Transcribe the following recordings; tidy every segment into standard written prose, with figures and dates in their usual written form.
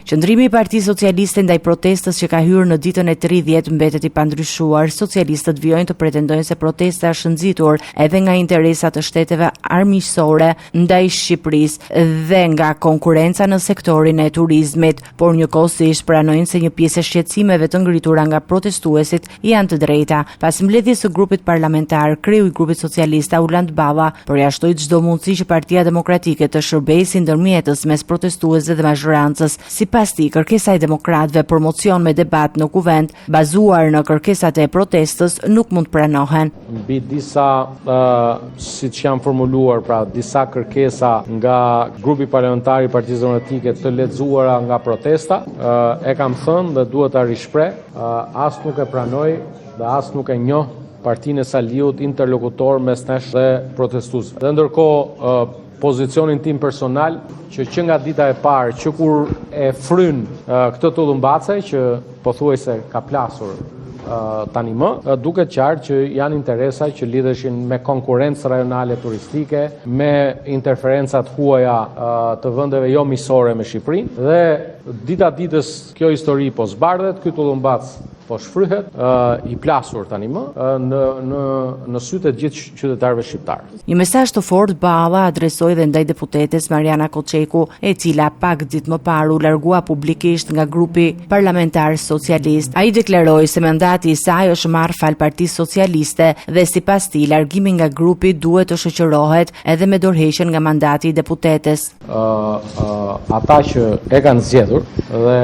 Qëndrimi i Partisë Socialiste ndaj protestës që ka hyrë në ditën e 30 mbetet i pandryshuar. Socialistët vijojnë të pretendojnë se protesta është nxitur edhe nga interesa të shteteve armiqësore ndaj Shqipërisë dhe nga konkurrenca në sektorin e turizmit, por njëkohësisht pranojnë se një pjesë e shqetësimeve të ngritura nga protestuesit janë të drejta. Pas mbledhjes së grupit parlamentar, kreu i grupit socialist Taulant Balla përjashtoi çdo mundësi që Partia Demokratike të shërbejë si ndërmjetës mes protestuesve dhe mazhorancës. Sipas tij, kërkesa e demokratëve për mocion me debat në Kuvend, bazuar në kërkesat e protestës, nuk mund të pranohen. Mbi disa, siç janë formuluar, pra disa kërkesa nga grupi parlamentar i Partisë Demokratike të lexuara nga protesta, e kam thënë dhe duhet ta rishpreh, As nuk e pranoj dhe as nuk e njoh partinë e Saliut interlokutor mes nesh dhe protestuesve. Dhe ndërkohë pozicionin tim personal që që nga dita e parë që kur e frynë këtë tullumbace që pothuajse ka plasur tani më, duket qartë që janë interesa që lidheshin me konkurrencë rajonale turistike, me interferenca të huaja të vendeve jo miqësore me Shqipërinë dhe dita ditës Kjo histori po zbardhet, ky tullumbac po shfryhet, i plasur tani më, në në në sytë e të gjithë qytetarëve shqiptarë. Një mesazh të fortë Balla adresoi dhe ndaj deputetes Marjana Koçeku, e cila pak ditë më parë u largua publikisht nga grupi parlamentar socialist. Ai deklaroi se mandati i saj është marrë falë Partisë Socialiste dhe sipas tij largimi nga grupi duhet të shoqërohet edhe me dorëheqjen nga mandati i deputetes. Ata që e kanë zgjedhur dhe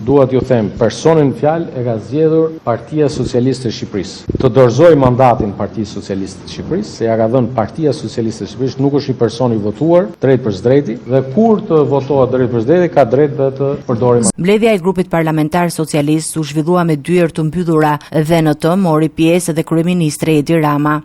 dua t'ju them, personin në fjalë e ka zgjedhur Partia Socialiste e Shqipërisë. Të dorëzojë mandatin Partisë Socialiste të Shqipërisë, se ia ka dhënë Partia Socialiste e Shqipërisë, nuk është një person i votuar drejtpërsëdrejti dhe kur të votohet drejtpërsëdrejti ka drejtë dhe të përdorë Mbledhja e grupit parlamentar socialist u zhvillua me dyer të mbyllura dhe në të mori pjesë edhe kryeministri Edi Rama.